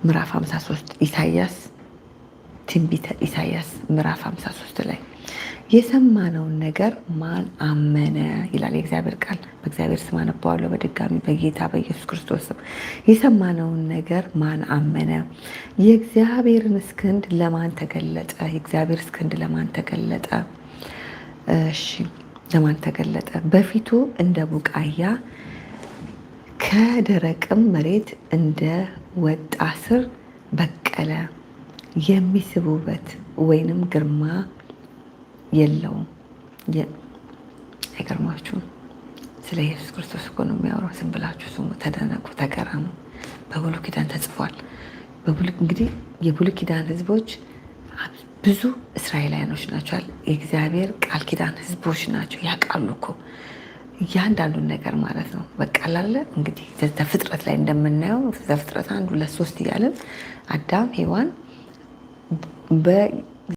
ምዕራፍ 53 ኢሳያስ፣ ትንቢተ ኢሳያስ ምዕራፍ 53 ላይ የሰማነውን ነገር ማን አመነ ይላል የእግዚአብሔር ቃል። በእግዚአብሔር ስም አነባዋለሁ በድጋሚ፣ በጌታ በኢየሱስ ክርስቶስ ስም። የሰማነውን ነገር ማን አመነ? የእግዚአብሔርንስ ክንድ ለማን ተገለጠ? የእግዚአብሔርስ ክንድ ለማን ተገለጠ? እሺ፣ ለማን ተገለጠ? በፊቱ እንደ ቡቃያ ከደረቅም መሬት እንደ ወጣ ስር በቀለ። የሚስብ ውበት ወይንም ግርማ የለውም። አይገርማችሁም? ስለ ኢየሱስ ክርስቶስ እኮ ነው የሚያወራው። ዝም ብላችሁ ስሙ፣ ተደነቁ፣ ተገረሙ። በብሉይ ኪዳን ተጽፏል። እንግዲህ የብሉይ ኪዳን ህዝቦች ብዙ እስራኤላውያኖች ናቸው። የእግዚአብሔር ቃል ኪዳን ህዝቦች ናቸው። ያውቃሉ እኮ እያንዳንዱን ነገር ማለት ነው። በቃ ላለ እንግዲህ ዘፍጥረት ላይ እንደምናየው ዘፍጥረት 1፣ 2፣ 3 እያለን አዳም፣ ሔዋን